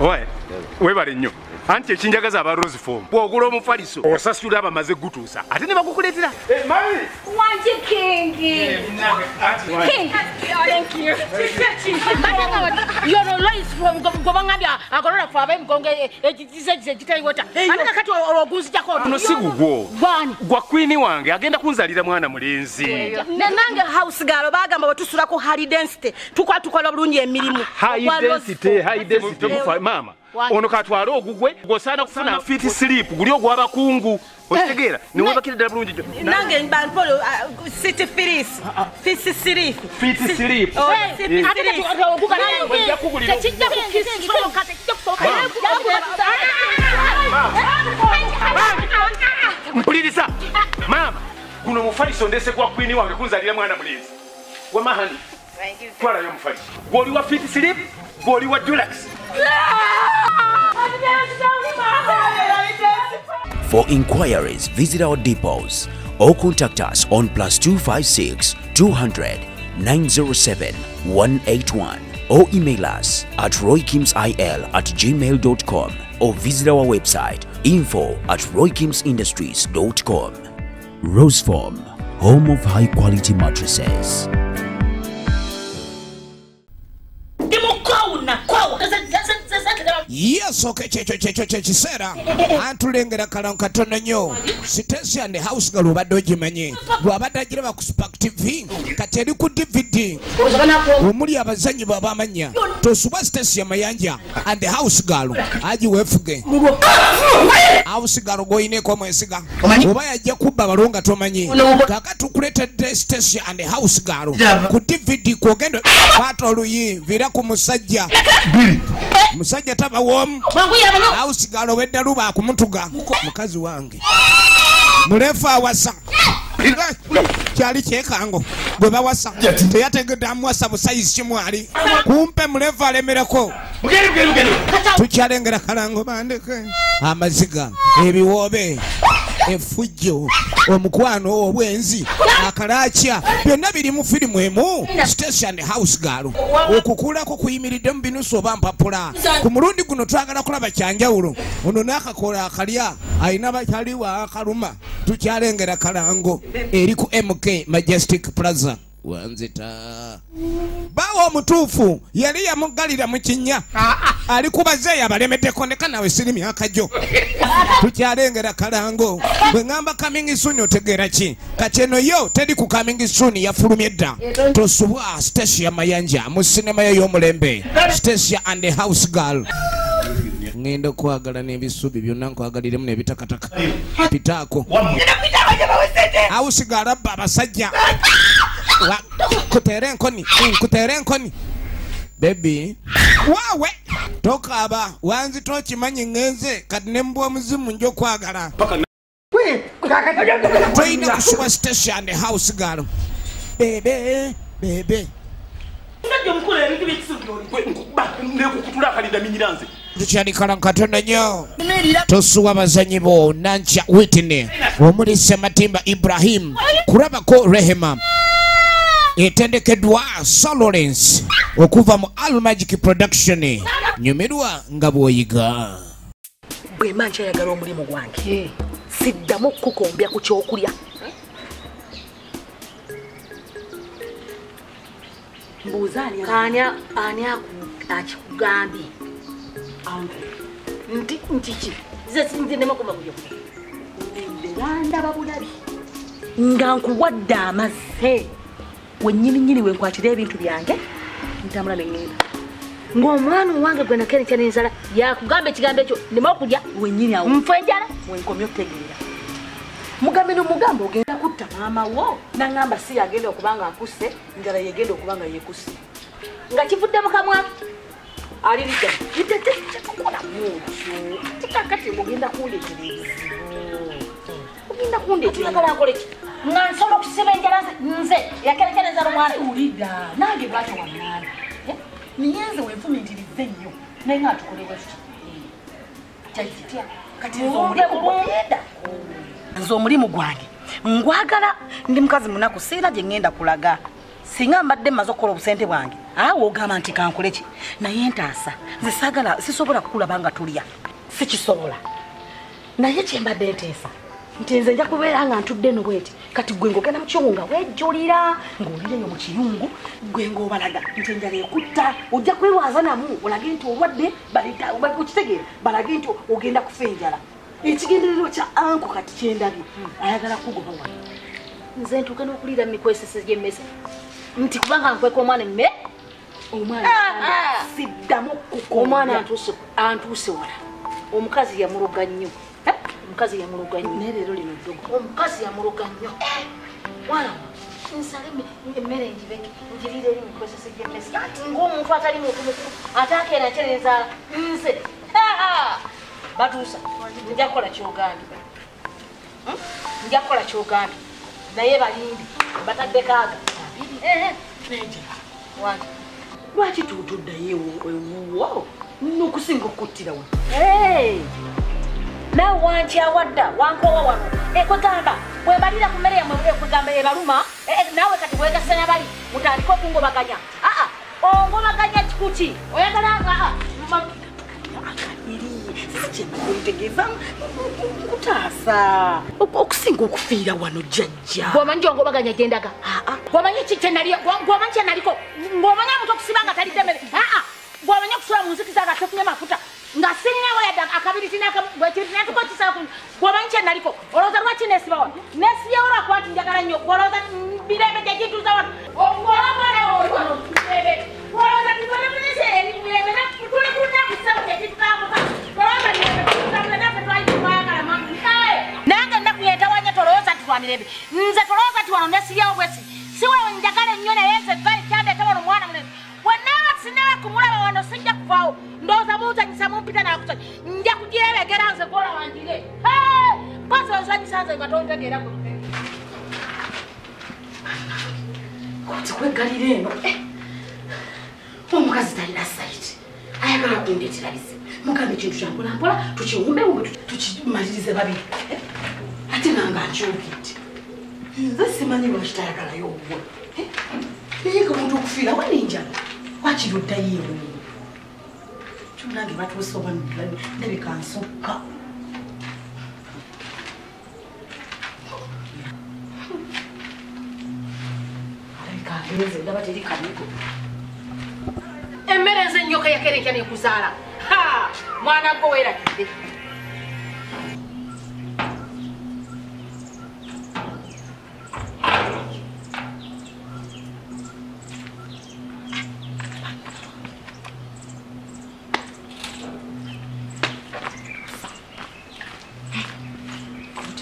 Oye, webale nnyo. Anti ekinjagaza aba Rose Form. Bw'ogula omufaliso osasula abamaze gutuusa ate ne bakukuleetera. Mami! Wangi King. King. Thank you. You're always from Gobangambia agolola fa ab'emigongo egize gitayiwota. Ate kakati olwogunzijako. Ono si gugwo. Gwa queen wange agenda kunzalira mwana mulenzi. Nange house girl bagamba bwe ku high density. Tukola bulungi emirimu. High density, high density. Mama. Ono katwala ogugwe gosana kufuna fit sleep guli ogwabakungu otegeera ne webakira ddala bulungi nange banpolo city firis fit sleep fit sleep. Mpuliriza mama, guno mufaliso ndese gwa queen wange kunzalira mwana mulenzi wamahani. Twalayo mufaliso gwoli wa fit sleep gwoli wa deluxe. For inquiries, visit our depots or contact us on +256 200 907 181 or email us at roykimsil@gmail.com or visit our website info@roykimsindustries.com. Roseform, home of high quality mattresses. Yes, okay, cheche, antulengera kalango katono nnyo. Stecia and House Girl obadde ogimanyi. Bw'abadde agiraba ku Spark TV, kati eri ku DVD. Omuli abazannyi bw'abamanya. Tosubwa Stecia Mayanja and the House Girl. Aji weefuge. House Girl gw'oyineeko mwesiga. Oba yajja kubba balonga tomanyi. Kaakati tukuleetedde Stecia and the House Girl. Ku DVD kw'ogenda kwata oluyi, viira ku musajja. Musajja taba womu. House Girl wedda luba akumutuga. Mukazi wange. Mulefu awasa. Kyali kyekango gwe bawasa. Teyategedde amuwasa busayizi kimwali. Kumpe mulefu alemerako. Tukyalengera kalango bandeke. Amaziga, ebiwoobe, effujjo, omukwano, obwenzi, akalakya byonna biri mu firimu emu. Stecia and House Girl. Okukulako kuyimiridde mu binusu oba mpapula. Ku mulundi guno twagala kulaba kyanjawulo. Ono n'akakola akalya alina bakyaliwa akaluma. Tukyalengera kalango eri ku MK Majestic Plaza. Wanzita. Bawo omutuufu yali yamuggalira mu kinnya. Ali kubazeeyo abalemeddeko ndeka nawe siri myaka gyo. Tukyalengera kalango. Bwe ŋŋamba coming soon otegeera ki? Kati eno yo teri ku coming soon yafulumye dda. Tosubwa Stecia Mayanja mu sinema yo y'omulembe. Stecia and the House Girl. Ngenda kwagala n'ebisubi byonna nkwagaliremu n'ebitakataka. Pitaako. House Girl abba abasajja. Kutere enkoni, kutere enkoni. Baby. Wawe. Tokaaba wanzi tokimanyi ngenze kati ne mbwa muzimu njo kwagala. Toyina kusubwa Stecia and the House Girl. Bebe, bebe. Tukyali katono nnyo. Tosuwa bazanyi bo Nankya Whitney, omuli Sematimba Ibrahim, kulabako Rehema. Etendekeddwa Sir Lawrence okuva mu Al Magic Production. Nyumirwa nga bw'oyiga. Bwe mba nkyayagala omulimu gwange siddamu okukukombya ku kyokulya. Mbuuza ani akikugambye nti ki? Nze nze koma kulya. Wandaba bulabi nga nkuwadde amazzi wennyini wenkwatira ebintu byange ntambula ne ŋŋenda. Ng'omwana owange gwe nakerekya n'enzala yakugamba ekigambo ekyo nneme okulya wennyini awo nfa enjala wenkomye okutegeera. Mugambe n'omugamba ogenda kutta maama wo n'aŋŋamba si yagenda okuba nga akusse njala yegenda okuba nga yeekusse. Nga kivudde mu kamwa aliridda tetukola mwokyo ate kaakati ogenda kundeetera ebizibu. Ogenda kundeetera oyagala nkole ki? Nga nsobola okusiba enjala nze yakerekera enzala omwana. Wulidda nange bwatyo waŋŋamba. Naye nze wenfumiitiriza ennyo naye nga tukolebwa tuti. Kyakitya kati nze omulimu gwagenda. Nze omulimu gwange ngwagala ndi mukazi munaku siira gye ŋŋenda kulaga. Singa mbadde mmaze okukola obusente bwange awo ogamba nti kankole ki, naye ntaasa nze saagala, sisobola kukulaba nga tulya, sikisobola. Naye kye mbadde nteesa nti nze nja kubeera nga ntudde eno bweti, kati gwe ng'ogenda mu kiyungu nga wejjulira ng'olireyo mu kiyungu, gwe ng'obalaga nti enjala ekutta, ojja kwerwaza namu olage nti olwadde, okitegeera, balage nti ogenda kufa enjala. Ekigendererwa kya anko kati kyendabye ayagala kugoba wano. Nze ntuuke n'okuliira mu mikwesese gy'emmese nti kubanga nkweka omwana emmere, omwana siddamu kukukola. Omwana antuuse wala, omukazi yamuloga nnyo. Omukazi yamuloga nnyo. Naye leero lino ddogo. Omukazi yamuloga nnyo. Mwana nsale emmere njibeke njiriire eri mikwesese gy'emmese ng'omuntu atali muntu mukulu ate akeera nkyereza nze. Batuusa nja kukola ky'ogambye, nja kukola ky'ogambye, naye balindi bataddeko aga. Lwaki tuutuddayo ewuwo n'okusinga okuttira wano? Naawe wankyawadda, wankoowa wano. Ekwegamba bwe mbalira ku mmere yammwe ekwegamba ebaluma, naawe kati weegasse na bali mutandike okungobaganya. Ongobaganya kikuki? Oyagala ntegeeza nkutaasa okusinga okufiira wano jjajja. Bw'omanyi gy'ongobaganya gye ndaga, bw'omanyi bw'omanyi kye naliko, bw'omanyi omuntu okusiba nga talidde mmere, bw'omanyi okusula mu nzikiza nga tofunye mafuta, nga sirinawo yadde akabiriti n'akabiriti, bw'omanyi kye naliko, olowooza lwaki neesiba wano? Neesibyewo lwakuba nti njagala nnyo, olowooza mirembe gye gituuza wano? Olw'omwana oli wano mirembe, olowooza mirembe tuli ku lunaku ssebo kye kitutambuka. Nange ennaku yentawanya tolowooza nti lwa mirembe, nze tolowooza nti wano nesibyewo bwesi, si wewe njagala ennyo, naye nze kyandeeta wano mwana munene. Bwe naaba kumulaba wano sijja kuvaawo, ndowooza munzanyisa mumpita nakusanya, nja kugirebegera nze gola wangire. Mpozi onsanyisa nze nga tontegeera gwe. Koti kweggalira eno, omukazi talina sayiti, ayagala kundeetera bizibu. Mugambe ekintu kya mpola mpola tukiwumbewumbe tukimalirize babiri. Ate nange ankyogedde, nze simanyi lwaki tayagalayo owuwe. Naye omuntu okufiira wano enjala wakiri oddayo ewuwo. Kyonange batuuse oba ndabika nsukka. Alabika agenze, ndaba teri kanigo. Emmere nze ennyoka yakeera enkya nekuzaala. Mwana gwo weeragidde.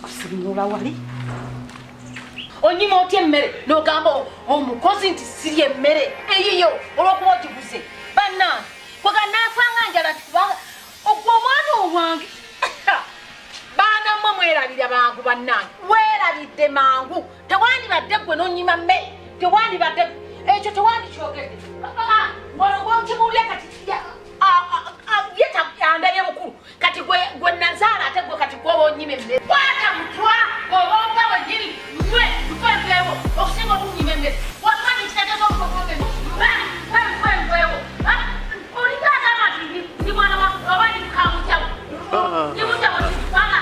Kusirimula wali. Onyima otya emmere n'ogamba omukozi nti sirya emmere eyiyo olw'okuba ogiguze. Bannange kwega naafanga njala nti kubanga ogwo omwana owange. Baana mmwe mwerabira mangu bannange, weerabidde mangu. Tewandibadde ggwe n'onyima mmere, tewandibadde ekyo tewandikyogedde. Ng'okibuulira kati ye andabye mukulu, kati gwe nazaala ate gwe kati gwoba onyima emmere. Kwata mutwa oba ompa wennyini nywe nfe nveewo okusinga okunyima emmere. Wakimanyi kitegeeza okunyima emmere? Mpa nfe nveewo. Olinga agamba nti ndi mwana wa oba ndi mukamutyawo. Ndi mutyawo kubanga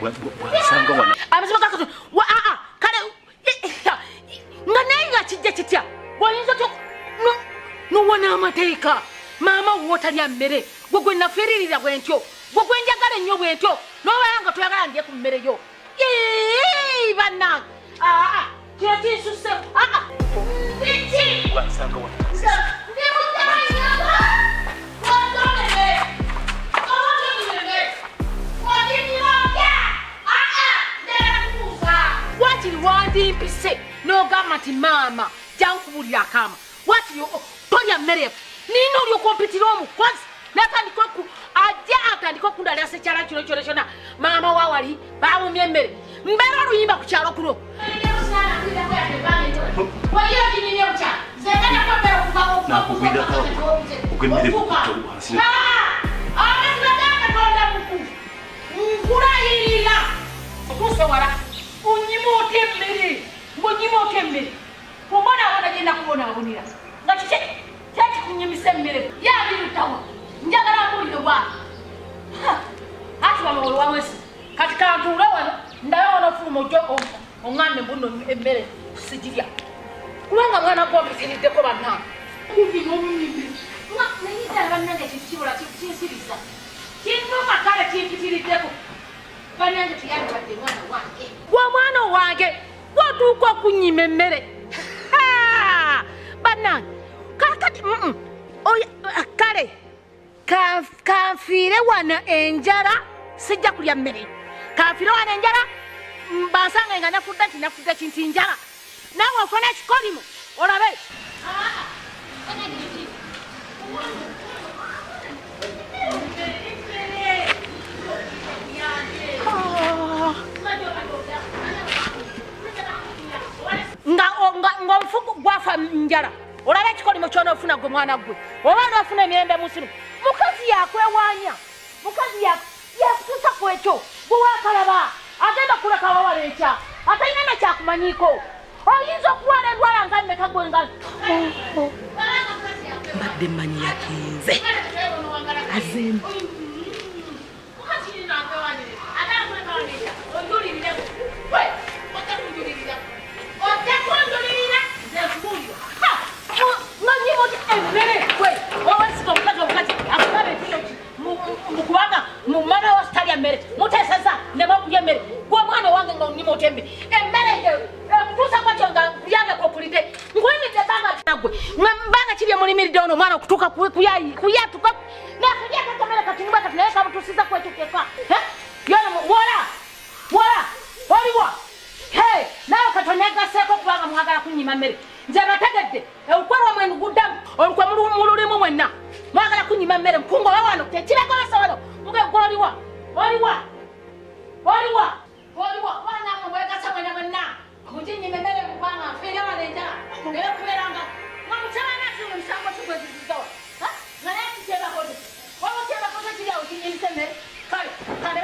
Wansanga wano. Amazima ga Katonda. Kale nga naye nga kijja kitya? Bw'oyinza otya n'owona amateeka? Maama wo talya mmere, gwe gwe nafiiririra bwe ntyo, gwe gwe njagala ennyo bwe ntyo, n'obala nga toyagala ndye ku mmere yo. Bannange, kino kinsusse. Ndiki? Wansanga wano. Ndi mutyawo. Wakiri wandimpise n'ogamba nti maama jankubulira akaama, wakiri tolya mmere yaffe, nina olyokumpitira omukozi n'atandika ajja atandika okundalira sekyala kino kyona kyona. Maama wa wali bawumya emmere, mbeera oluyimba ku kyalo kuno. Amazima ga Katonda mukulu, nkulayirira otuuse wala onyima otya emmere. Onyima otya emmere? Kumbonaabona gye nakubonaabonera. Nga kiki kyekikunyimisa emmere? Yabirutawa. Njagala mbuulire bw'ati. Ati wano olwamwesi. Kati kantuule wano ndabe wano ofuluma ojja oŋŋambe mbuno emmere sigirya. Kubanga mwana gwompitiriddeko bannange. Naye ddala bannange ekintu kibula kinsiriza. Kinnuma kale kimpitiriddeko. Bannange teyandibadde mwana wange. Gwe omwana wange gwotuuka okunyima emmere. Bannange kakati kale kanfiire wano enjala sijja kulya mmere. Kanfiire wano enjala bansange nga nafudde nti nafudde kinti njala. Naawe ofuna ekikolimo olabe. Nga omufu gwafa njala. Olabe ekikolimo ky'onoofuna gwe mwana gwe. Oba onoofuna emirembe mu nsi. Mukazi yakwewaanya. Mukazi yakutuusa ku ekyo. Gwe waakalaba. Agenda kuleka wawala enkya. Atalina na kyakumanyiiko. Oyinza okuwala endwala nga mmeka gwe nga. Mbadde mmanyi yakinze. Azeemu. Kubanga mumama wa sitalya mmere muteeseza nneme okulya emmere gwe omwana owange nga onnima otya emmere emmere nkutuusa kwakyo nga kulyange kwokulidde nkulimidde ebbanga gwe mbanga kirye mulimiridde ono omwana okutuuka kuyatuka nakulyako akamere katinibwa kati naye kamutuusiza kwekyo kyekka yona wola wola oliwa naawe katonagaseeko kubanga mwagala kunnyima mmere nze abategedde olukwe lwamwe luguddamu olukwe mululimu mwenna mwagala kunnyima mmere mukungoba wano tekibagobesa wano mugegwe oliwa oliwa oliwa oliwa banamwe mwegasa mwena mwenna muginyima emmere mukubanga nfiire wano enjala era kubeeranga nga mukyabanaati mu misango kigwezizizawa nga naye tikyebakoze waba kyebakoze kiri awo kinnyimisa emmere kale kale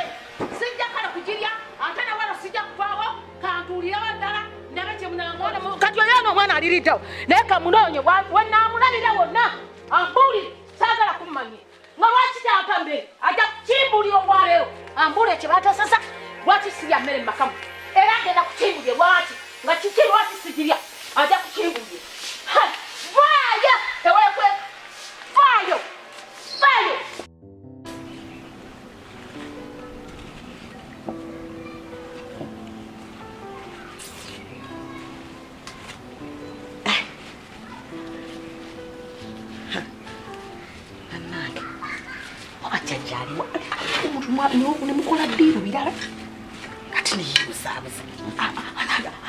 sijja kale kugirya ate na wano sijja kuvaawo kantuulirewo ddala ndabe kyemunamwona kati oyo ono omwana aliriddewo naye kamunoonye wenaamulabira wonna ambuulire saagala kummanye nga lwaki tampa mmere ajja kukimbulira olwaleero ambuulire kye batasasa lwaki sirya mmere mu makamu era agenda kukimbulire lwaki nga kiki lwaki sigirya ajja kukimbulire vaayo teweekweka vaayo vaayo. Nemukola ddiiru birala kati neyebuzaabuza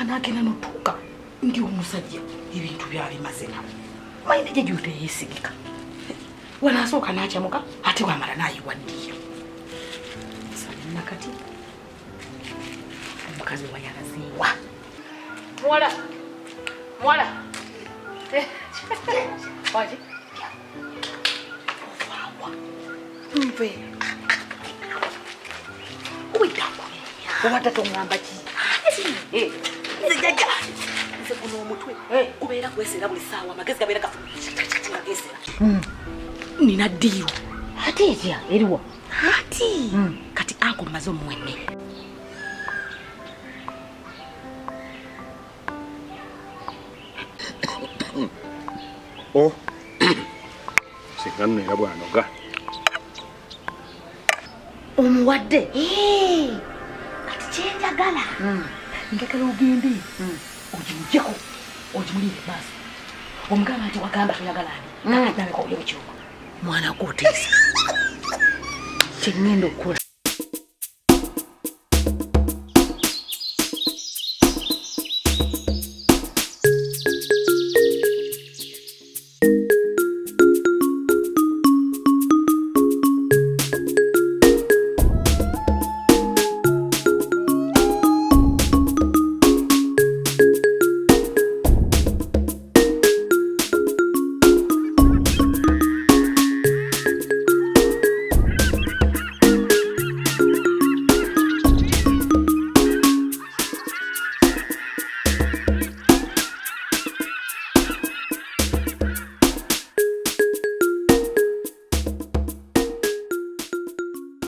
anaagenda notuuka ndi omusajja ebintu byabimaze nabo mayina gye gyuto eyeesigika wanaasooka n'akyamuka ate wamala n'ayiwa ddiiru nakati omukazi wayalazeewa muwala muwala waki ovaawa nve obadde toŋŋamba ki? Nze jjajja nze guno omutwe gubeera gwesera buli ssaawa amagezi gabeera nga geesera. Nina ddiiru. Ate etya eriwa? Ati kati anko mmaze omuwa emmere. Oh, singa nno era bw'anoga. Omuwadde? Kati kyenjagala njagala ogende ogimuggyeko ogimulire maaso omugamba nti wagamba toyagala ani nabeka olye bukyuma. Mwana gwoteesa kye ŋŋenda okukola